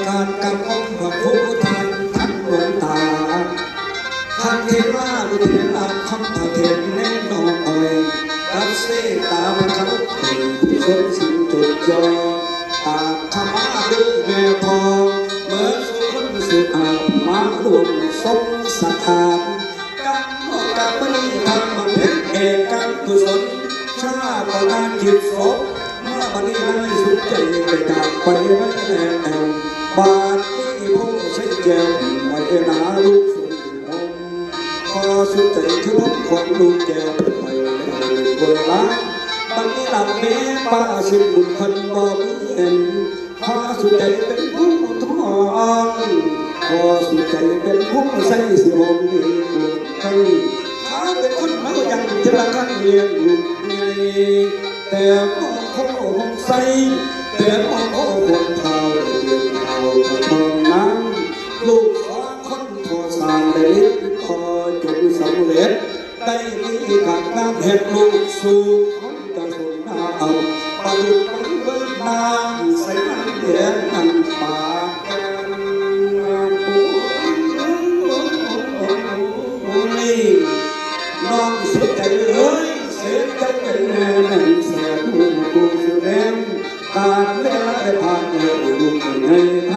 ການກຳຂອງພະຄູທ່ານທັງຫຼວງຕາ ທັງເທລາລຸເທລາຄຳພະເພັນແນນ້ອຍ ກັບເສດຕາພະເຈົ້າ ເປັນຜູ້ຊົງສິງຈົດຈ່ອ ຕາກຂະມາເດີແມ່ພໍ່ ເມີດສູ່ຄົນສຸອາດ ມາຮ່ວມຊົມສະຖານ ກຳມະການມື້ນີ້ທາງບັນເພັງແກ່ການກຸສົນ ຊາປະນະກິດສົບ ມາບັດນີ້ນາຍສຸດໃຈໄດ້ຈາກໄປໄວ້ແລ້ວ ບາດນີ້ພໍ່ໃສ່ແກ້ວໄວ້ໜ້າລູກສຸນຫົມ ພໍ່ສຸດໃຈຄືພົມຂອງລູກແກ້ວໄປແລ້ວຄົນລາ ບັດນີ້ລະແມ່ປ້າສິ້ນບຸນເພິ່ນບໍ່ມີເຫັນ ພໍ່ສຸດໃຈເປັນຜູ້ທອງ ພໍ່ສຸດໃຈເປັນຜູ້ໃສ່ສິຫົມນີ້ໃຫ້ ຂ້າເປັນຄົນເມົາຍັງເທື່ອລະຄັ້ງລ້ຽງລູກໃຫຍ່ ແຕ່ພໍ່ໂຄຫົງໄຊ ແຕ່ພໍ່ໂຄຫົງເທົ້າ ໄດ້ລ້ຽງເອົາກະທ້ອງນາງ ລູກສອງຄົນພໍ່ສ້າງໄດ້ລ້ຽງພໍຈົນສຳເລັດ ໄດ້ມີການນຳເຮັດລູກສູ່